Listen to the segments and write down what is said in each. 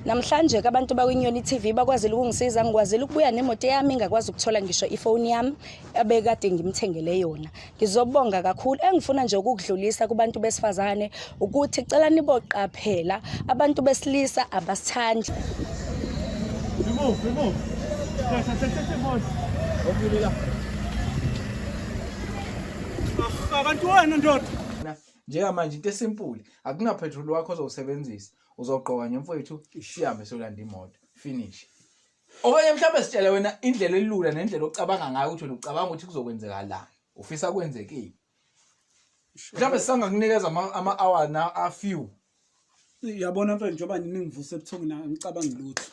Namhlanje ke abantu bakwiNyoni TV bakwazile ukungisiza, ngikwazile ukubuya nemoto yami, ngakwazi ukuthola ngisho ifoni yami ebekade ngimthengele yona. Ngizobonga kakhulu. Engifuna nje ukukudlulisa kubantu besifazane ukuthi cela niboqaphela abantu besilisa abasithandi. Remove, remove. Kanti wena ndoda. Njengamanje into esimpuli akunapetrol wakho ozowusebenzisa uzogqoka nje mfowethu sihambe solanda imoto finish. Okanye mhlawumbe sitshele wena indlela elula nendlela ocabanga ngayo ukuthi wena ucabanga ukuthi kuzokwenzekalani ufisa kwenzekeni. Mhlawumbe sisangakunikeza ama-hour na a few. Yabona mfethu njengoba ningivuse ebuthongweni angicabangi lutho.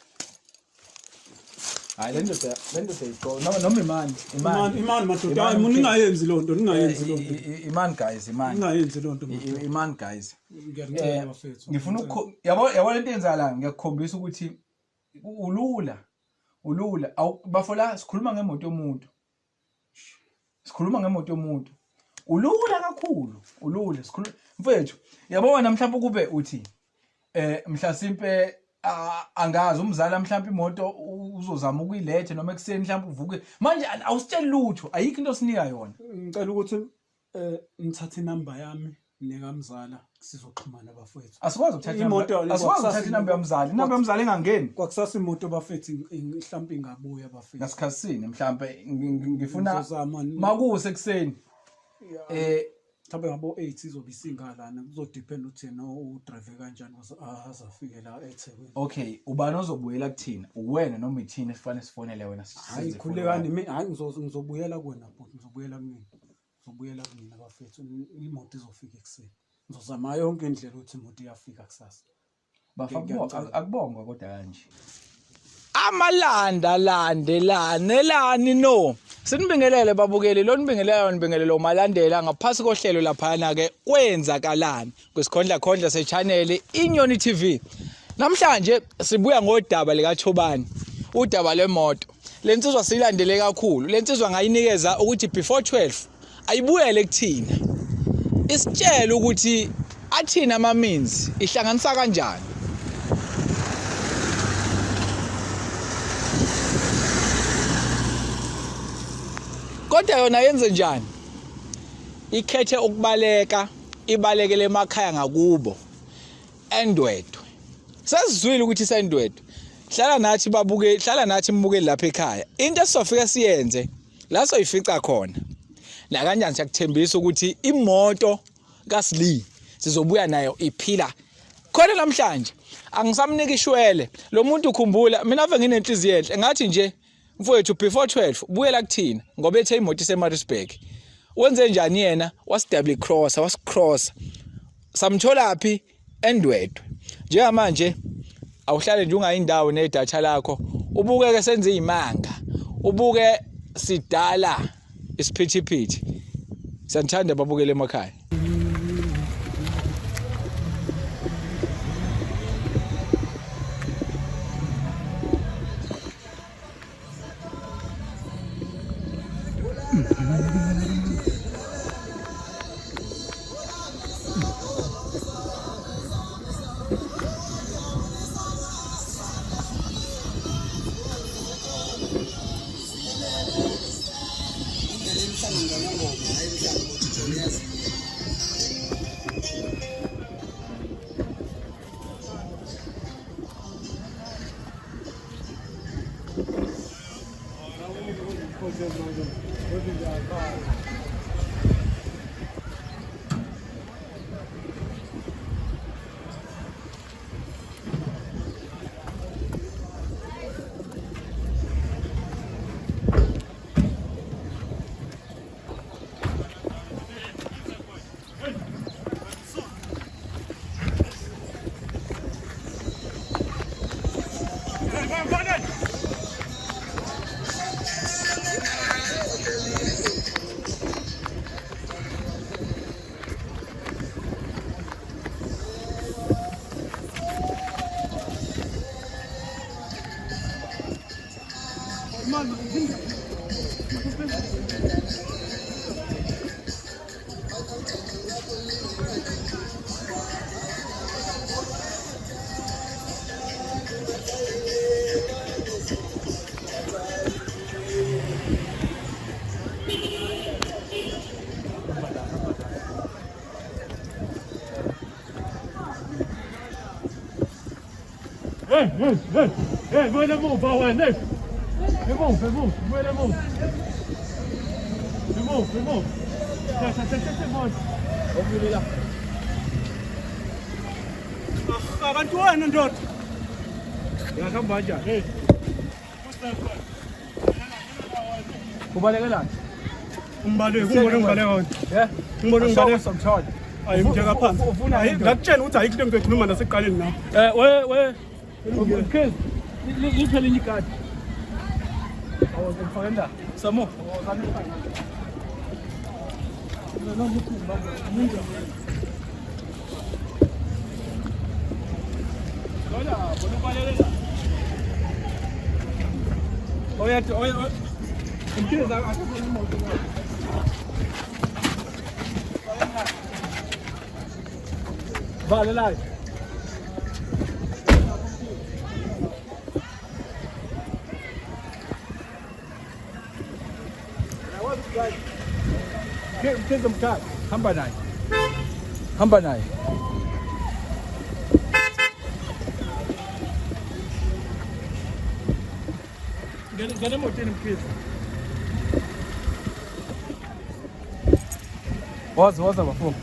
Hayi le ndoda le ndoda iqo noma noma imani imani imani madoda hayi ningayenzi lonto ningayenzi lonto imani guys imani ningayenzi lonto imani guys ngiyanicela bafethu ngifuna ukukho yabo yabo lento yenzakalayo ngiyakukhombisa ukuthi ulula ulula bafola sikhuluma ngemoto yomuntu sikhuluma ngemoto yomuntu ulula kakhulu ulula sikhuluma mfethu yabo wena mhlawumbe kube uthi eh mhlasimpe angazi umzala mhlawumbe imoto uzozama ukuyilethe noma ekuseni mhlawumbe uvuke manje awusitsheli lutho ayikho into osinika yona ngicela ukuthi nithathe inamba yami nekamzala sizoxhumana bafethu asikwazi ukuthatha imoto asikwazi ukuthatha inamba yomzali inamba yomzali ingangeni kwakusasa imoto bafethu mhlawumbe ingabuya bafethu ngasikhathini mhlawumbe ngifuna makuse ekuseni eh mhlawumbe ngabo 8 izobe isingalana kuzodepend ukuthi yena udrive kanjani ukuze aze afike la eThekwini okay ubani ozobuyela kuthina uwena noma ithina esifanele sifonele wena hayi khulekani hayi ngizobuyela kuwena bhuti ngizobuyela kumina ngizobuyela kunina bafethu imoto izofika ekuseni ngizozama yonke indlela ukuthi imoto iyafika kusasa akubongwa kodwa kanje amalanda landelane lani no sinibingelele babukeli lo nibingelelayo nibingelelo umalandela ngaphasi kohlelo laphana ke kwenzakalani kwisikhondla khondla se-channel Inyoni TV namhlanje sibuya ngodaba likaThobani udaba lwemoto lensizwa siyilandele kakhulu lensizwa ngayinikeza ukuthi before 12 ayibuyele kuthina isitshele ukuthi athini ama means ihlanganisa kanjani kodwa yona yenze njani ikhethe ukubaleka ibalekele emakhaya ngakubo endwedwe sesizwile ukuthi isendwedwe hlala nathi babuke hlala nathi mbukeli lapha ekhaya into esizofika siyenze la soyifica khona nakanjani siyakuthembisa ukuthi imoto kaSli sizobuya nayo iphila khona namhlanje angisamnika ishwele lo muntu ukhumbula mina ave nginenhliziyo enhle ngathi nje mfowethu before 12 buyela kuthina ngoba ethe imoto iseMaritzburg wenze njani yena wasidouble cross wasicross samthola phi endwedwe njengamanje awuhlale nje ungayindawo nedatha lakho ubukeke senze izimanga ubuke sidala isiphithiphithi siyanithanda babukele emakhaya Hey, hey, hey, hey, buyela emuva wena, hey. Emuva, emuva, buyela emuva. Emuva, emuva. Shesha, shesha, shesha imoto. Abantu wena ndoda. Ngihamba kanjani? Hey. Ubalekelani? Umbaleki, ungibone ngibaleka wena. Yeah. Ungibone ngibaleka. Somthola. Hayi, mjeka phansi. Ufuna Hayi, into? ngakutshela ukuthi ayikho into engizoyikhuluma nasekuqaleni nawe. Eh, we we. Mkhize. Liphe linye ikati. Awu, ngifake ndaba. Samo. Oyedwa, oy oy. Mkhize akakho imoto. Vale la. Mkhize mthathe, hamba naye. Hamba naye. Ngena emotweni Mkhize. Woza woza bafo.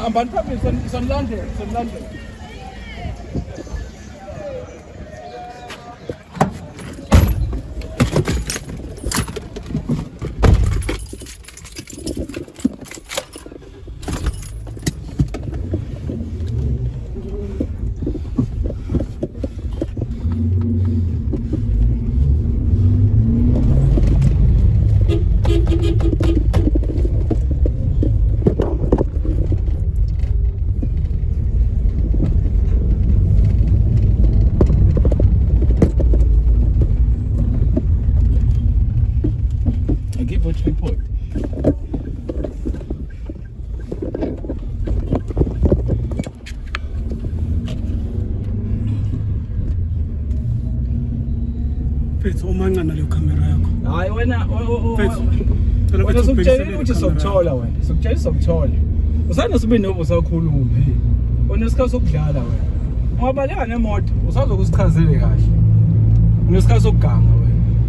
Ambani phambili sonilandela sonilandela. I give a tripod. Mfethu umancane leyo camera yakho. Hayi wena Mfethu. Cela wena mfethu sokutshela ubhekisele ukuthi le camera sokuthola wena. Sokutshela sokuthola. Usanesibindi ngoba usakhuluma. Unesikhathi sokudlala wena. Ungabaleka nemoto usazokusichazele kahle. Unesikhathi sokuganga wena.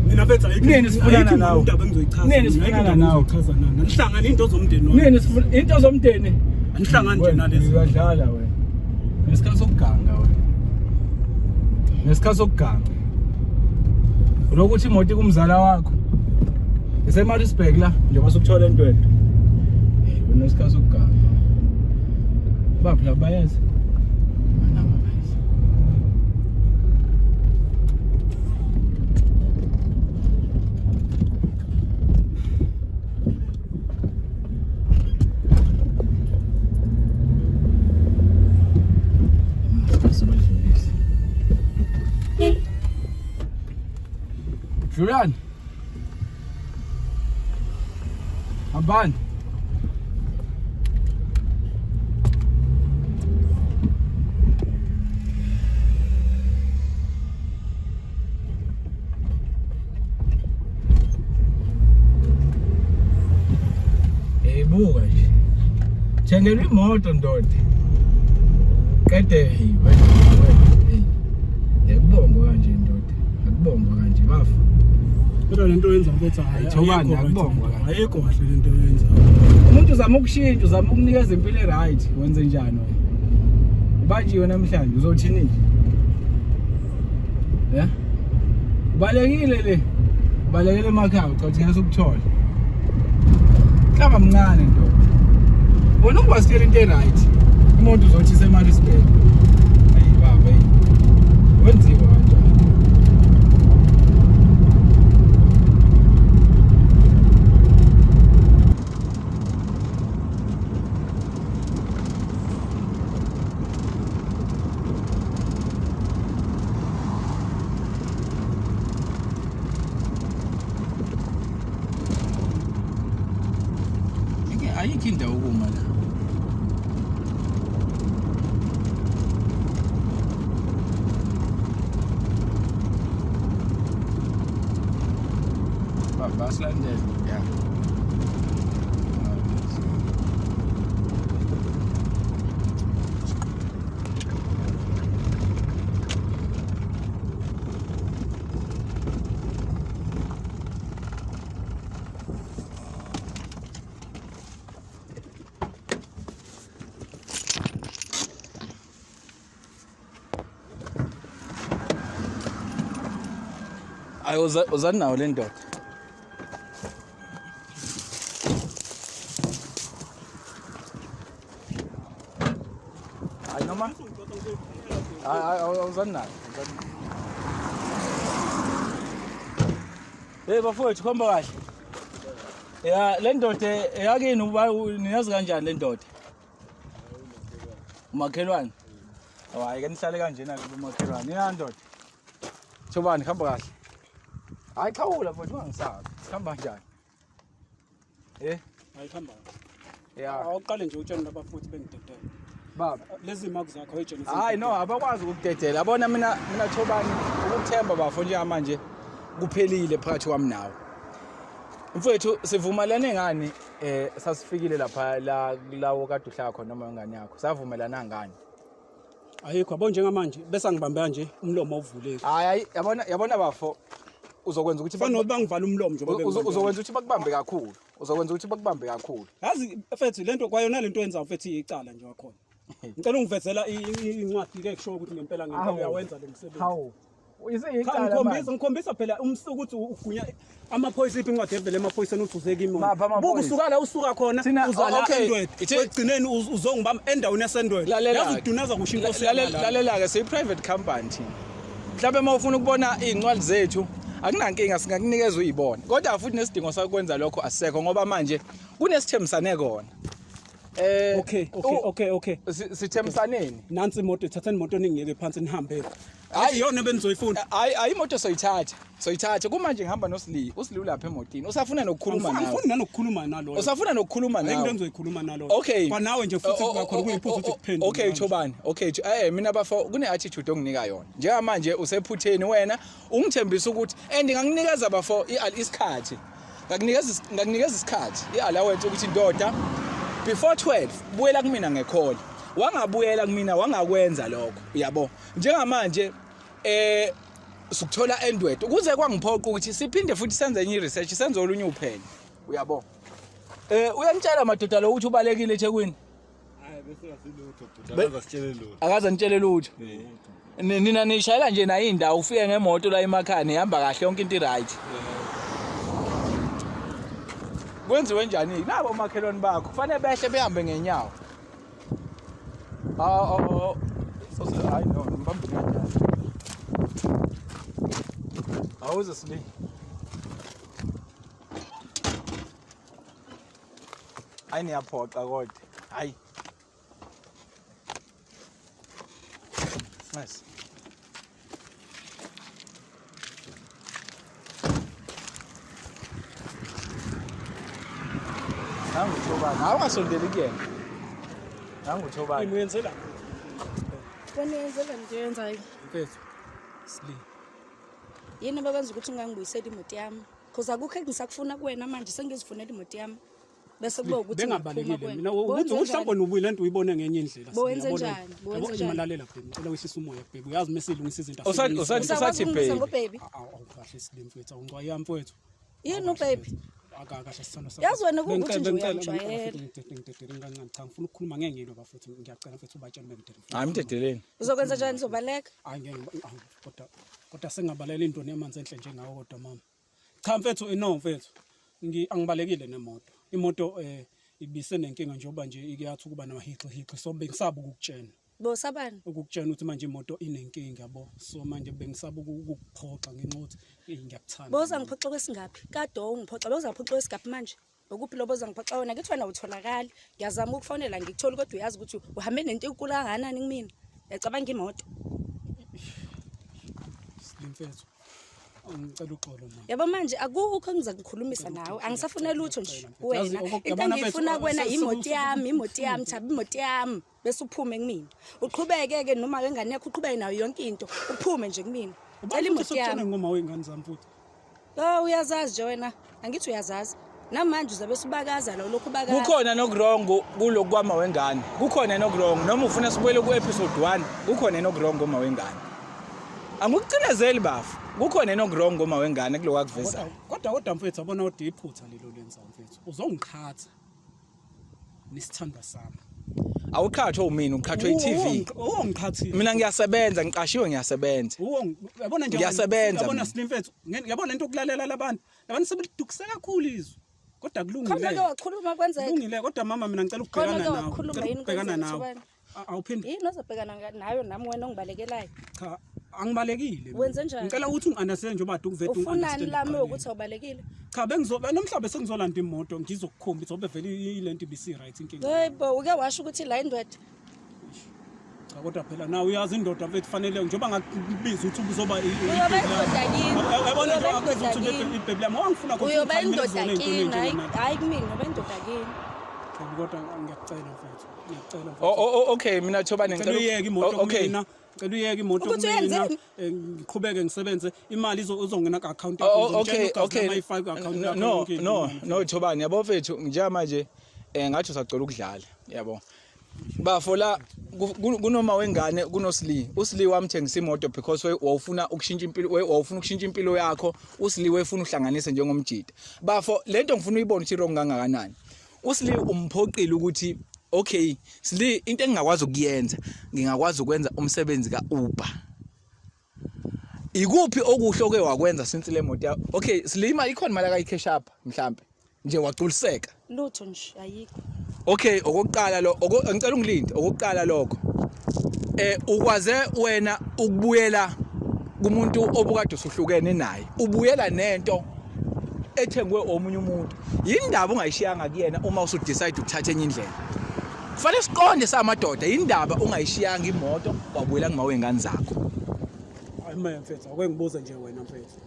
Mina mfethu ayikho. Nini sifunana ayikho nawe? Indaba engizoyichaza. Nini Mina, ayikho sifunana indaba nawe? engizoyichaza nani. Anihlangani into zomndeni wami. Nini sifuna into zomndeni? Anihlangani nje Wena, nalezi. Uyadlala wena. Ngesikhathi sokuganga wena. Ngesikhathi sokuganga. Ulokuthi imoto ikumzala wakho. IseMaritzburg la njengoba sokuthola entwento. Hey, wena isikhathi sokuganga. Baphi la bayeza? Anaba bayeza. Julian. Hambani. Hey buka nje. Thengelwa imoto ndoda. Qede hey wena wena hey. Yakubongwa kanje ndoda. Akubongwa kanje bafu. Kodwa lento oyenza mfethu hayi. Thobani, ayikho right. akubongwa kahle. Ayikho kahle lento oyenza. Umuntu uzama ukushintsha, uzama ukunikeza impilo e-right, wenze njani wena? Ubanjiwe namhlanje uzothini nje? Yeah? Ubalekile le. Ubalekele emakhaya ucathi ngeke ukuthola. Mhlaba mncane ndoda. Wena ungibasitshela into e-right. Imoto uzothi iseMaritzburg. Ayi baba hey. Wenziwa kanjani? Ayikho indawo ukuma la. Baba silandele. Yeah. Hayi uzani nawo le ndoda. Hayi noma hayi hayi awuzani nayo. Awuzani nayo. Hey bafowethu khomba kahle. Ya le ndoda eyakini uba niyazi kanjani le ndoda? Umakhelwane. Oh hayi ke nihlale kanjena ke bomakhelwane. Ya ndoda. Thobani hamba kahle. Hayi xhawula mfowethu ungangisabi. Hamba kanjani? Eh? Hayi hamba. Ya. Awuqale nje utshene laba futhi bengidedele. Baba. Lezi mark zakho ayitshene. Hayi no abakwazi ukukudedela. Yabona mina mina Thobani ukukuthemba bafo njengamanje kuphelile phakathi kwami nawe. Mfowethu sivumelane ngani eh sasifikile lapha la lawo kade uhlala khona noma ingane yakho. Savumelana ngani? Ayikho yabo njengamanje bese angibambe kanje umlomo awuvuleki. Hayi hayi yabona yabona bafo uzokwenza ukuthi Fanele bangivala umlomo nje babe. Uzokwenza ukuthi bakubambe kakhulu. Uzokwenza ukuthi bakubambe kakhulu. Yazi mfethu lento kwayona lento yenza mfethu iyicala nje wakhona. Ngicela ungivezela incwadi ke kusho ukuthi ngempela ngempela uyawenza lo msebenzi. Hawu. Cha ngikhombisa ngikhombisa phela umsuku ukuthi ugunya amaphoyisa iphi incwadi evele emaphoyiseni uthi uze kimi. Maphi amaphoyisa? Buka usuka la usuka khona Thina- uza la okay. eNdwedwe. Ithi- Ekugcineni uzongibamba endaweni yaseNdwedwe. Lalela-ke. Yazi udunaza kusho inkosi yami la. Lalela-ke siyi-private company thina. Mhlawumbe uma ufuna ukubona iy'ncwadi zethu akunankinga singakunikeza uyibone. Kodwa futhi nesidingo sakwenza lokho asisekho ngoba manje kunesithembisane kona. Eh Okay, okay, okay, okay. Sithembisaneni? Nansi imoto, thathani imoto ningiyeke phansi nihambe. Hayi iyona ebenizoyifuna. Hayi hayi imoto soyithatha. Soyithatha kumanje ngihamba noSli. USli ulapha emotini. Usafuna nokukhuluma nawe. Angifuni nanokukhuluma naloyo. Usafuna nokukhuluma Ayikho into nawe. engizoyikhuluma naloyo. Okay. Kwanawe nje futhi Oh, oh, kwakhona oh, kuyiphutha ukuthi oh, kuphendule. Okay manje. Thobani. Okay. Eh mina bafo kune attitude onginika yona. Njengamanje usephutheni wena ungithembisa ukuthi and nganginikeza bafo isikhathi. Ngakunikeza ngakunikeza isikhathi i-allowance ukuthi ndoda before 12 buyela kumina ngekholi. Wangabuyela kumina wangakwenza lokho. Uyabo. Njengamanje eh sukuthola endwedwe kuze kwangiphoqa ukuthi siphinde futhi senze enye i-research senze olunye uphenyo. Uyabo. Eh uyanitshela madoda lo ukuthi ubalekile eThekwini. Hayi bese asilutho bhuti akaze asitshele lutho. Akaze nitshele lutho. Nina nishayela nje nayo indawo ufike ngemoto la emakhaya nihamba kahle yonke into i-right. Kwenziwe njani? Nabo omakhelwane bakho kufanele behle behambe ngenyawo. Ah oh oh. Hayi no, ngibambe kanjani? Awuze sibili. Hayi niyaphoxa kodwa. Hayi. Nice. Nangu Thobani. Hawu ungasondeli kuyena. Nangu Thobani. Uyenzela. Wena uyenzela nje yenzayo. Mfethu. Sli. Yini ababenza ukuthi ungangibuyiseli imoto yami? Cause akukho engisakufuna kuwena manje sengizifunela imoto yami. Bese kuba ukuthi Bengabalekile ngiyaphuma mina kuwena. ukuthi Bowenze mhlawumbe njani? ubuye lento uyibone ngenye indlela. Bowenze Siyabona. njani? Bowenze Yabo, njani? Lalela baby, ngicela wehlise umoya baby. Uyazi mesilungisa izinto. Usathi- asilungisi. Usakwazi usathi ukungilungisa baby. ngobaby? Awu awu, kahle slim mfethu, awungcwayi mfethu. Yini ubaby? Akakahle sithando sami. Yazi wena kuwukuthi nje Bengicela- uyangijwayela. ngidedele kancane. Cha ngifuna ukukhuluma ngeke ngilwe bafethu. Ngiyacela mfethu ubatshele bengidedele. Hayi mdedeleni. Uzokwenza njani uzobaleka? Hayi ngeke awu, kodwa kodwa sengabalela into nemanzi enhle njengawo kodwa mama. Cha mfethu eh, no mfethu. Ngi angibalekile nemoto. Imoto eh ibise nenkinga njengoba nje ike yathi ukuba namahiqi hiqi so bengisaba ukukutshena. Bosabani? Ukukutshena ukuthi manje imoto inenkinga yabo. So manje bengisaba ukukuphoxa ngenxa yokuthi eh, ngiyakuthanda. Bozangiphoxa kwesingaphi? Kade ungiphoxa, bozangiphoxa kwesingaphi manje? Ukuphi lo bozangiphoxa wena? Ngithi wena utholakali. Ngiyazama ukufonela ngikutholi kodwa uyazi ukuthi uhambe nento enkulu kangakanani kumina. Uyacabanga imoto. Slim mfethu. Ngicela uxolo mama. Yabo manje akukho engiza kukhulumisa nawe. Angisafuna lutho nje kuwena. Yazi, Into yabona engiyifuna mfethu, kuwena imoto yami, imoto yami, thaba imoto yami bese uphume kumina. Uqhubeke ke noma wengane yakho uqhubeke nayo yonke into. Uphume nje kumina. Cela imoto yami. Ngoma wengane zami futhi. Oh uyazazi nje wena. Angithi uyazazi. Namanje uzabe subakaza lo lokhu ubakaza. Kukhona nokurong kulokhu kwama wengane. Kukhona nokurong noma ufuna sibuyele ku episode 1, kukhona nokurong ngoma wengane. Angikucinezeli bafo. Kukhona nokurong ngoma wengane kulokhu akuvezayo. Kodwa kodwa mfethu yabona kodwa iphutha lelo lenza mfethu. Uzongiqhatha nesithandwa sami. Awuqhathwe umina, uqhathwe i-TV. Uwo ngiqhathile. Mina ngiyasebenza, ngiqashiwe ngiyasebenza. Uwo yabona nje Ngiyasebenza yabona mina. Slim mfethu, yabona lento okulalela labantu. Labantu sebelidukise kakhulu izwe. Kodwa Khona kulungile. ke wakhuluma kwenzeka. Kulungile kodwa mama mina ngicela Khona ukubhekana ke nawe. wakhuluma Ngicela yini ukubhekana kwenzeka nawe. Thobani? Awuphinde. Yini ozobhekana nayo nami wena ongibalekelayo? Cha, angibalekile. mina. Wenze njani? Ngicela ukuthi ungi-understand njengoba kade ungivede Ufunani ungi-understand lami ekuqaleni. ukuthi awubalekile? Cha bengizo namhlanje sengizolanda imoto ngizokukhombisa ngoba vele ilento ibisi right inkinga. Hey bo, uke washo ukuthi la indoda. Cha kodwa phela nawe uyazi indoda mfethu fanele njengoba ngakubiza ukuthi uzoba Uyoba indoda kimi. Yabona nje Uyoba akubiza indoda ukuthi ube kimi. ibhebhi lami wangifuna khona Uyoba ukuthi indoda ngikhalimele kini, zona hayi ey'ntweni hayi kumina, uyoba indoda kini. Cha kodwa ngiyakucela mfethu. Ngiyakucela Oh, mfethu. oh, oh, okay mina Thobani Ngicela uyeke imoto Oh, okay. kumina. Ngicela uyeke imoto Ukuthi kumina. uyenzeni? Ngiqhubeke ngisebenze. Imali izongena ku-account Oh, yakho. oh, okay okay Mayifake ku-account yakho. no yonke into no imali. no Thobani yabo mfethu njengamanje ngathi usacela ukudlala yabo bafo la kunoma wengane kunoSli uSli wamthengisa imoto because wawufuna ukushintsha impilo wawufuna ukushintsha impilo yakho uSli wefuna uhlanganise njengomjida bafo lento ngifuna uyibone ukuthi wrong kangakanani uSli umphoqile ukuthi okay Sli into engingakwazi ukuyenza ngingakwazi ukwenza umsebenzi kaUber ikuphi okuhle oke wakwenza since le moto yakho okay Slima ikhona imali akayicash up mhlambe nje wagculiseka Lutho nje ayikho. Okay okokuqala lo ngicela ungilinde okokuqala lokho ukwaze wena ukubuyela kumuntu obukade usuhlukene naye ubuyela nento ethengwe omunye umuntu yindaba ungayishiyanga kuyena uma usudecide ukuthatha enye indlela kufanele siqonde samadoda yindaba ungayishiyanga imoto wabuyela kuma wengane zakho Hayi mina mfethu ake ngibuze nje wena mfethu.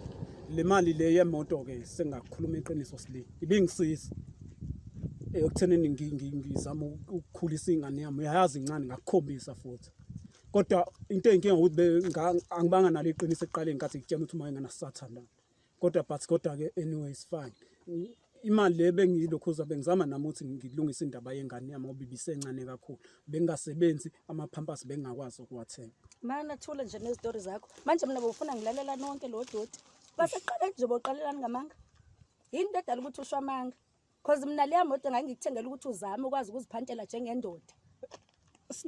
Le mali le yemoto ke sengakhuluma iqiniso sili. Ibingisiza. Ekuthenini ngizama ukukhulisa ingane yami uyayazi incane ngakukhombisa futhi. Kodwa into eyinkinga ukuthi angibanga nalo iqiniso ekuqaleni ngathi ngikutshela ukuthi uma ingane asisathandana. Kodwa but kodwa ke anyway it's fine. Imali le bengiyilokhuza bengizama nami ukuthi ngilungise indaba yengane yami ngoba ibisencane kakhulu. Bengingasebenzi ama-pampers bengingakwazi ukuwathenga. Mana thula nje nezitori zakho. Manje mina bofuna ngilalela nonke lo doti. Baseqale nje boqalelani ngamanga. Yini into edala ukuthi usho amanga? Cause mina leya moto ngangikuthengela ukuthi uzame ukwazi ukuziphantela njengendoda.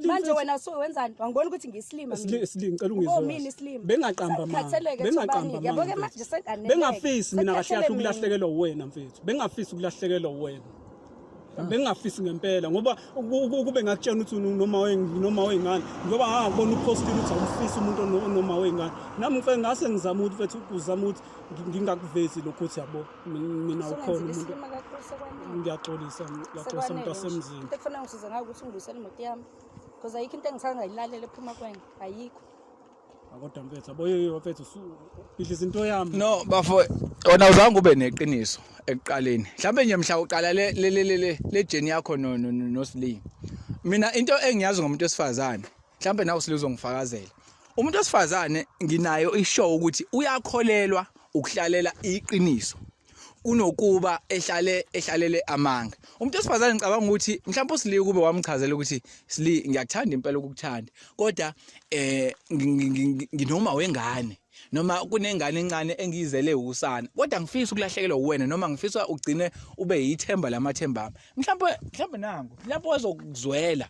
Manje wena usuke wenzani? Wangibona ukuthi ngiyisilima mina. Sli ngicela ungizwe. Ubomini isilima. Bengaqamba amanga. Sekukhatheleke Bengaqamba Thobani-ke. Yabo-ke amanga. manje sekaneleke. Bengafisi mina kahle kahle Sekukhathele mina. ukulahlekelwa uwena mfethu. Bengafisi ukulahlekelwa uwena. Bengingafisi ngempela ngoba kube ngakutshela ukuthi noma noma wengane ngoba ngangakubona upostile ukuthi awumfisi umuntu onoma wengane. Nami ngifike ngase ngizama ukuthi mfethu uzama ukuthi ngingakuvezi lokho ukuthi yabo mina ukhona umuntu. Ngiyaxolisa ngiyaxolisa umuntu wasemzini. Into ekufanele ngisize ngayo ukuthi ungibuyisele imoto yami. Because ayikho into engisangayilalela ephuma kuwena. Ayikho. Kodwa mfethu yabo yoyo mfethu ubhidliza into yami. No bafo wena uzange ube neqiniso ekuqaleni. Mhlawumbe nje mhla uqala le le le le le journey yakho no no no Sli. Mina into engiyazi ngomuntu wesifazane mhlawumbe nawe Sli uzongifakazela. Umuntu wesifazane nginayo ishow ukuthi uyakholelwa ukuhlalela iqiniso. kunokuba ehlale ehlalele amanga umuntu wesifazane ngicabanga ukuthi mhlawumbe uSli kube wamchazela ukuthi Sli ngiyakuthanda impela ukukuthanda kodwa eh nginoma wengane noma kunengane encane engiyizele usana kodwa ngifisa ukulahlekelwa uwena noma ngifisa ugcine ube yithemba lamathemba ami mhlawumbe mhlawumbe nangu mhlawumbe wazokuzwela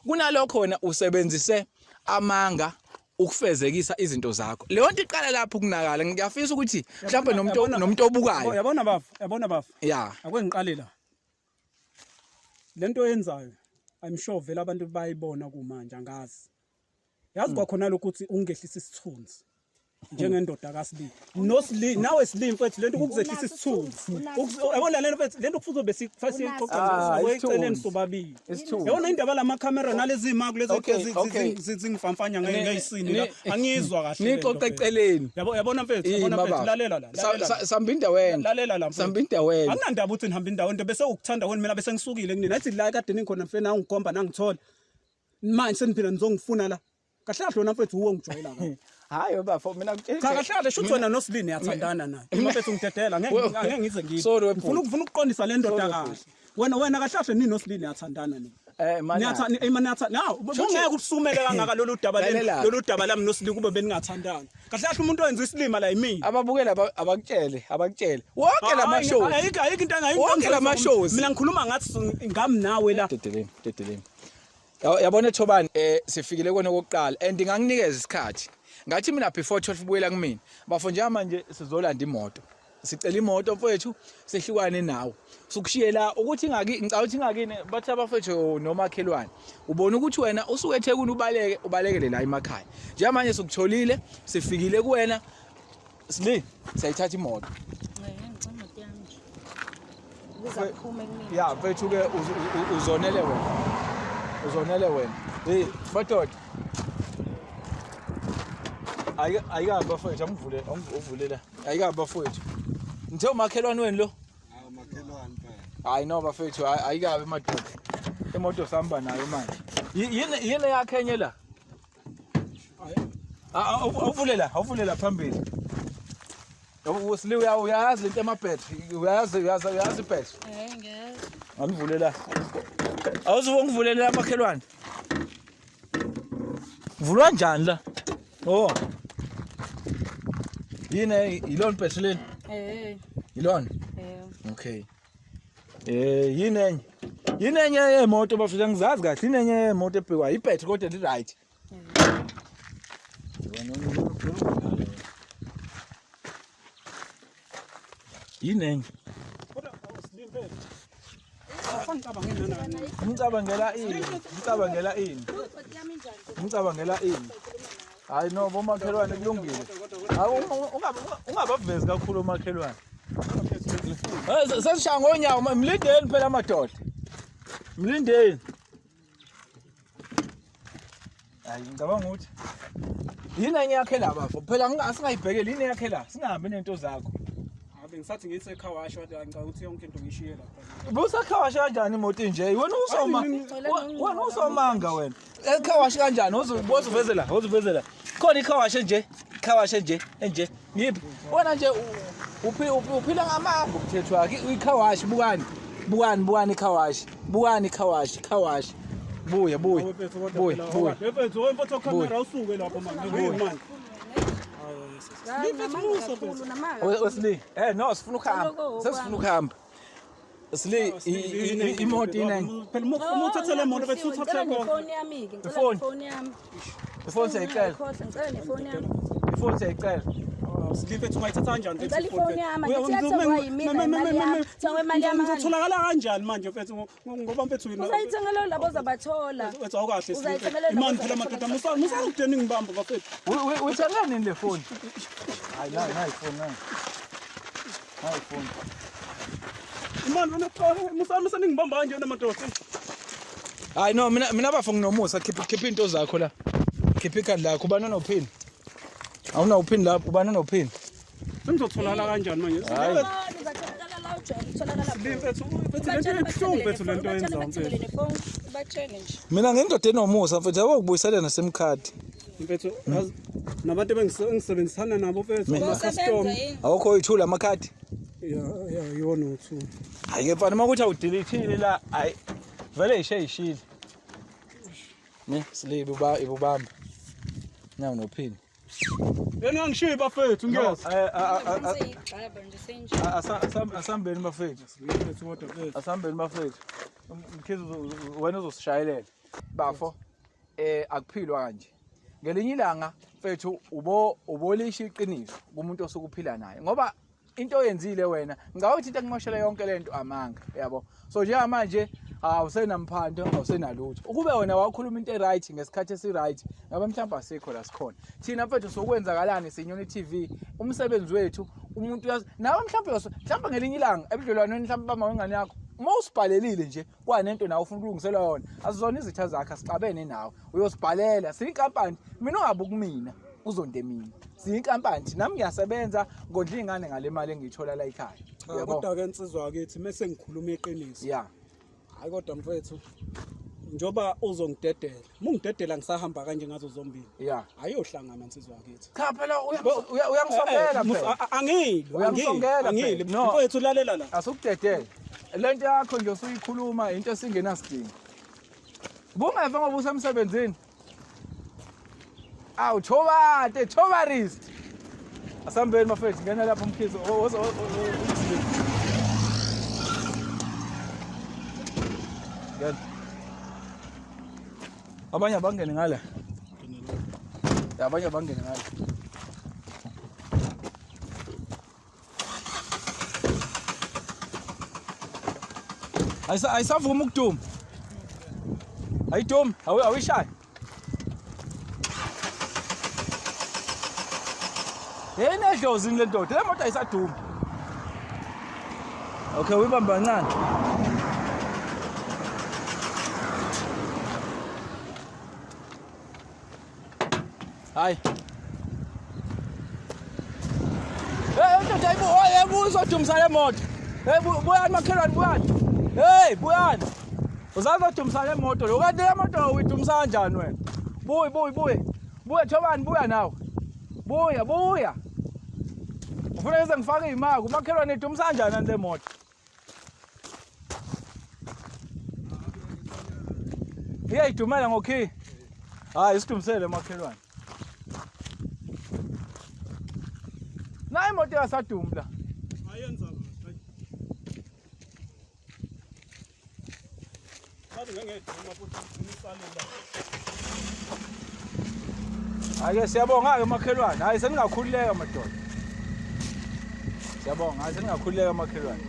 kunalokho wena usebenzise amanga ukufezekisa izinto zakho leyo nto iqala lapho ukunakala ngiyafisa ukuthi mhlawumbe nomuntu nomuntu obukayo yabona bafo yabona bafo ya ake ngiqale la lento oyenzayo i'm sure vele abantu bayibona kumanje angazi yazi kwakhona lokhu ukuthi ungehlisa isithunzi njengendoda kaSli noSli nawe Sli mfethu lento ukuzehlisa isithunzi yabona lento mfethu lento kufuze besixoxa Ah, nje eceleni isithunzi. sobabili Isithunzi. yabona indaba lama camera nalezi mark lezi Okay, okay. zingifamfanya ngeyisini la angizwa kahle lento, nixoxe mfethu. eceleni yabo yabona mfethu yabona mfethu lalela la lalela la. samba indawo enhle lalela la mfethu. samba indawo enhle anginandaba ukuthi nihamba indawo into bese ukuthanda kwenu mina bese ngisukile kunina athi la kade ningikhona mfethu nangikhomba nangithola manje seniphila nizongifuna la kahle kahle wena mfethu uwe ungijwayela kabi hayi bafo mina cha kahle kahle shuthi wena noSibini yathandana naye uma mfethu ngidedela ngeke angeke ngize ngibe Sorry, webhuti. ngifuna ngifuna ukuqondisa le ndoda kahle wena wena kahle kahle nini noSibini yathandana nini Eh mana niyathanda eh niyathanda naw bungeke usumele kangaka lolu daba leli Lalela. lolu daba lami noSibini kube beningathandani kahle kahle umuntu owenza isilima la yimina ababukela abakutshele abakutshele wonke lama shows ayikho ayikho into engayikho Wonke lama shows. mina ngikhuluma ngathi ngami nawe la dedeleni dedeleni Yabona Thobani eh sifikile kona kokuqala and nganginikeza isikhathi. Ngathi mina before 12 buyela kumina. Bafo nje manje sizolanda imoto. Sicela imoto mfowethu sehlukane nawe. Sukushiye la ukuthi ingaki ngicabanga ukuthi ingakini bathi abafethu nomakhelwane. Ubona ukuthi wena usuke eThekwini ubaleke ubalekele la emakhaya. Njengamanje sukutholile sifikile kuwena Sli siyayithatha imoto. Ya mfethu ke uzonele wena. Uzonele wena. Hey madoda. Ayikabi bafowethu angivule angivule la. Ayikabi bafowethu. Ngithe umakhelwane wenu lo? Hawu makhelwane phela. Hayi no bafethu ayikabi madoda. Imoto sihamba nayo manje. Yini yini yakhe enye la? Awuvule la, awuvule la phambili. Usli uyayazi lento emabhetri, uyayazi uyazi uyazi ibhetri. Eh ngiyazi. Angivule la. Awuzuke ngivulele la makhelwane. Vulwa njani la? Oh. Yini yilona ibhetri leli? Eh. Yilona? Eh. Okay. Eh yini enye? Yini enye yemoto bafethu angizazi kahle. Yini enye yemoto ebhekwa ibhetri kodwa li right. Yini enye? Ngicabangela ini? Ngicabangela ini? Ngicabangela ini? Hayi no bomakhelwane kulungile. Hayi ungabavezi kakhulu omakhelwane. Eh, sesishaya ngonyawo mlindeni phela amadoda. Mlindeni. Hayi ngicabanga ukuthi yini enye yakhe la bafo phela asingayibhekeli yini yakhe la singahambi nento zakho. Ave ngisathi ngithi ekhawasha wathi ngicabanga ukuthi yonke into ngishiye lapha. Busakhawasha kanjani imoto inje? Wena usoma wena usomanga wena. Ekhawasha kanjani? Wozuvezela, wozuvezela. Khona ikhawasha nje, ikhawasha nje, enje. Yiphi? Wena nje uphila ngamanga umthetho wakhe. Ikhawashi bukani. Bukani, bukani ikhawashi. Bukani ikhawashi, ikhawashi. Buya, buya. Buya, buya. Mfethu, mfethu camera usuke lapho manje. Manje. Wesley, eh no, sifuna ukuhamba. Sesifuna ukuhamba. Sli imoto inenye. Phela uma uthathe le moto bese uthathe Ngicela konke. nefoni yami-ke, ngicela Ifoni? nefoni yami. Ifoni siyayicela. Ngiyakhohlwa, ngicela nefoni yami. Ifoni siyayicela. Sli mfethu ungayithatha kanjani mfethu? Ngicela ifoni yami, angithi yathengwa yimina imali yami. Thengwa imali yami. Ngizotholakala kanjani manje mfethu ngoba mfethu yina Uzayithengela labo ozabathola. Mfethu awukahle Sli. Uzayithengela labo Imani phela madoda musa musa ukudeni ngibamba bafethu. Uyithenge nini le foni? Hayi nayi nayi ifoni nayi. Nayi ifoni. Imani wena cha musa musa ningibamba kanje wena madoda. Hayi no mina mina bafo nginomusa khipha khipha into zakho la. Khipha ikhadi lakho ubani onophini? Awunawo uphini lapho ubani onophini? Sengizotholakala kanjani manje? Hayi. Uzatholakala la ujwayele ukutholakala Sli mfethu mfethu lento ibuhlungu mfethu lento yenza mfethu. nefoni ubatshele nje. Mina ngindoda enomusa mfethu yabo kubuyisela nesim card. Mfethu yazi nabantu engisebenzisana nabo mfethu ama customer. Usebenza yini? Awukho oyithula amakhadi. Ya ya yona uthu. Hayi ke mfana uma kuthi awudelethile la hayi vele ishe ishile. Ne slibe uba ibubamba. Nawu nophini. Yena ngishiye bafethu ngiyeza. Seyigxaba nje seyinje. Asambeni bafethu. Mfethu kodwa mfethu. Asambeni bafethu. Mkhize wena uzosishayelela. Bafo eh akuphilwa kanje. Ngelinye ilanga mfethu ubo ubolisha iqiniso kumuntu osuke uphila naye ngoba into oyenzile wena ngicabanga ukuthi into ekumoshele yonke lento amanga yabo. So njengamanje awusenamphando awusenalutho. Ukube wena wakhuluma into e-right ngesikhathi esi-right ngabe mhlawumbe asikho la sikhona. Thina mfethu sokwenzakalani siyiNyoni TV umsebenzi wethu umuntu uyazi nawe mhlawumbe mhlawumbe ngelinye ilanga ebudlelwaneni mhlawumbe bama wengane yakho uma usibhalelile nje kwanento nawe ufuna ukulungiselwa yona asizona izitha zakhe asixabene nawe uyosibhalela siyinkampani mina ungabi kumina uzonde mina siyinkampani nami ngiyasebenza ngondla iy'ngane ngale mali engiyithola la ekhaya Cha Uyabo? kodwa ke insizwa yakithi mese ngikhuluma iqiniso. ya Hayi kodwa mfethu njoba uzongidedela. Mungidedela ngisahamba kanje ngazo zombili. ya Ayohlangana insizwa yakithi. cha phela uyangisongela phela Angili, Uyangisongela angili. phela. No. Mfethu lalela la. Asukudedele. Lento yakho nje usuyikhuluma into esingenasidingo. Bungeva ngoba usemsebenzini. Awu thobate, thobarist. Asambeni bafethu ngena lapho umkhizo. Ngena. Abanye abangene ngala. Abanye abangene ngala. Ayisavumi ukuduma. Ayidumi, awuyishayi. Yini edlozini le ndoda? Le moto ayisadumi. Okay, uyibambe kancane. Hayi. Hey, ndoda ayibu, oh, uzodumisa le moto. Hey, buyani makhelwane, buyani. Hey, buyani. Usazodumisa le moto lo. Kanti le moto uyidumisa kanjani wena? Buyi, buyi, buyi. Buya Thobani, buya nawe. Buya, buya. Ufuna ngize ngifake imali, umakhelwane idumisa kanjani le moto? Iyayidumela ngokhiye. Hayi isidumisele makhelwane. Nayi imoto yasadumi la. Ayenza kahle. Sabe ngengeduma futhi imisalile. Ake siyabonga ke makhelwane. Hayi seningakhululeka madoda. Siyabonga, hayi seningakhululeka makhelwane.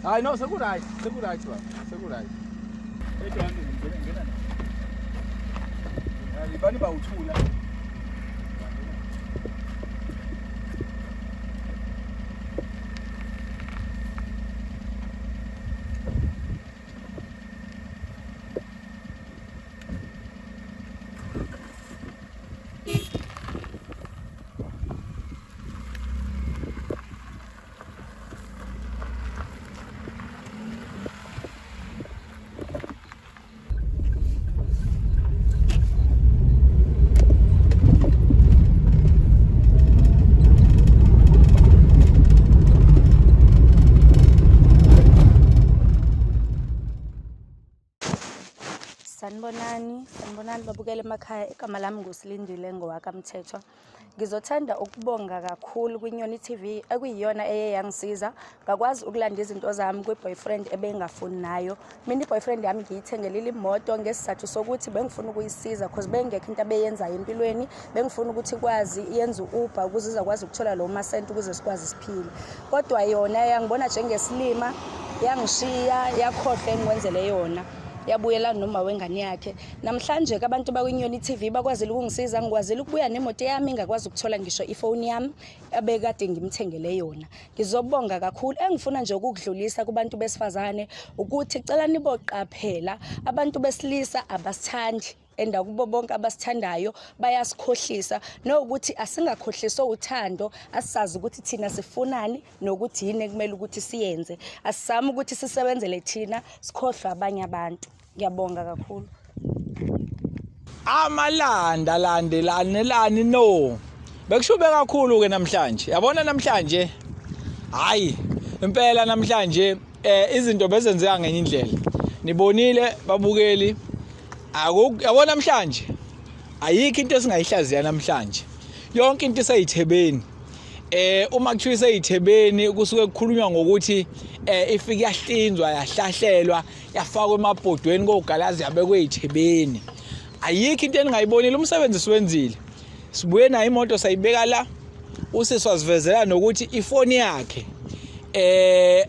Hayi no seku right, seku right baba, seku right. Ngena ngena. Hayi bani bawuthula. Sanibonani, sanibonani babukele emakhaya. Igama lami nguSilindile ngowakamthethwa. Ngizothanda ukubonga kakhulu kwiNyoni TV ekuyiyona eye yangisiza ngakwazi ukulanda izinto zami kwi-boyfriend ebengafuni nayo. Mina i-boyfriend yami ngiyithengelile imoto ngesizathu sokuthi bengifuna ukuyisiza cause bengekho into abeyenzayo empilweni, bengifuna ukuthi ikwazi iyenze u-Uber ukuze izokwazi ukuthola lowo masenti ukuze sikwazi siphile. Kodwa yona yangibona njengesilima yangishiya yakhohlwa engikwenzele yona yabuyela noma wengane yakhe. Namhlanje ke abantu bakwiNyoni TV bakwazile ukungisiza, ngikwazile ukubuya nemoto yami ngakwazi ukuthola ngisho ifoni yami ebekade ngimthengele yona. Ngizobonga kakhulu. Engifuna nje ukukudlulisa kubantu besifazane ukuthi cela niboqaphela abantu besilisa abasithandi and akubo bonke abasithandayo bayasikhohlisa nokuthi asingakhohliswa uthando asisazi ukuthi thina sifunani nokuthi yini ekumele ukuthi siyenze asizame ukuthi sisebenzele thina sikhohlwe abanye abantu ngiyabonga kakhulu Amalanda landelanelani no. Bekushube kakhulu ke namhlanje. Yabona namhlanje hayi impela namhlanje eh izinto bezenzeka ngenye indlela. Nibonile babukeli akuk yabona namhlanje ayikho into esingayihlaziya namhlanje. Yonke into iseyithebeni. Eh uma kuthiwa iseyithebeni kusuke kukhulunywa ngokuthi eh ifike yahlinzwa yahlahlelwa yafakwa emabhodweni kogalazi yabekwe ey'thebeni ayikho into eningayibonile umsebenzi siwenzile sibuye nayo imoto sayibeka la usisi wasivezela nokuthi ifoni yakhe eh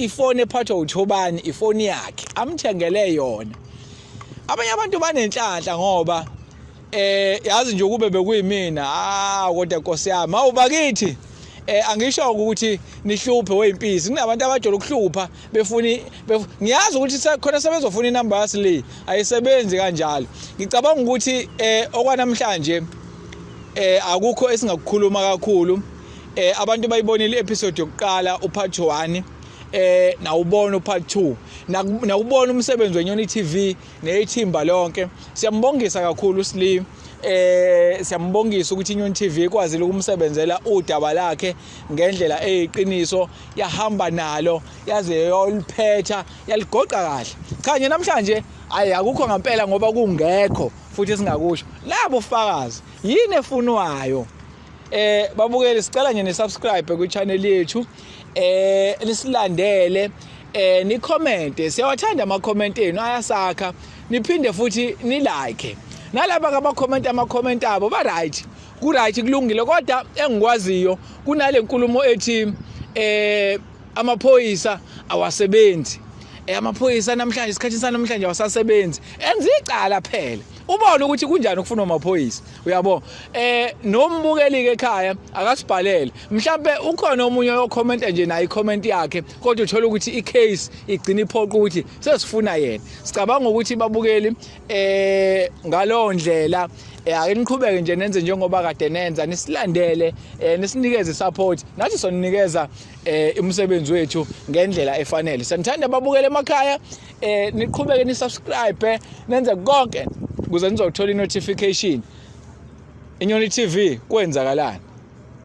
ifoni ephathwa uThobani ifoni yakhe amthengele yona abanye abantu banenhlanhla ngoba eh yazi nje ukube bekuyimina ah kodwa nkosi yami awu bakithi eh angisho ukuthi nihluphe weyimpisi kunabantu abajola ukuhlupha befuni ngiyazi ukuthi khona sebezofuna inamba yasili ayisebenzi kanjalo ngicabanga ukuthi eh okwanamhlanje eh akukho esingakukhuluma kakhulu eh abantu bayibonile i-episode yokuqala upart 1 eh nawubona upart 2 nawubona umsebenzi weNyoni TV nethimba lonke siyambongisa kakhulu uSlim eh siyambongisa ukuthi iNyoni TV ikwazile ukumsebenzela udaba lakhe ngendlela eyiqiniso yahamba nalo yaze yoliphetha yaligoqa kahle cha nje namhlanje ayi akukho ngempela ngoba kungekho futhi esingakusho labo fakazi yini efunwayo eh babukeli sicela nje ni subscribe kwi channel yethu eh nisilandele eh ni comment, siyawathanda ama comment enu ayasakha, niphinde futhi ni like. Nalaba aba comment ama comment abo ba right. Ku right kulungile kodwa engikwaziyo kunale nkulumo ethi eh amaphoyisa awasebenzi. Eh amaphoyisa namhlanje isikhathi sanamhlanje awasasebenzi. Enza icala phela. Ubone ukuthi kunjani ukufuna amaphoyisa. Uyabo? Eh nombukeli ke ekhaya akasibhalele. Mhlambe ukhona omunye oyokhomenta nje naye i-comment yakhe kodwa uthola ukuthi i-case igcina iphoqa ukuthi sesifuna yena. Sicabanga ukuthi babukeli eh ngalowo ndlela eh ake niqhubeke nje nenze njengoba kade nenza nisilandele eh nisinikeze support nathi soninikeza eh umsebenzi wethu ngendlela efanele. Sanithanda babukele emakhaya eh niqhubeke ni subscribe nenze konke ukuze nizothola i-notification. Inyoni TV kwenzakalani?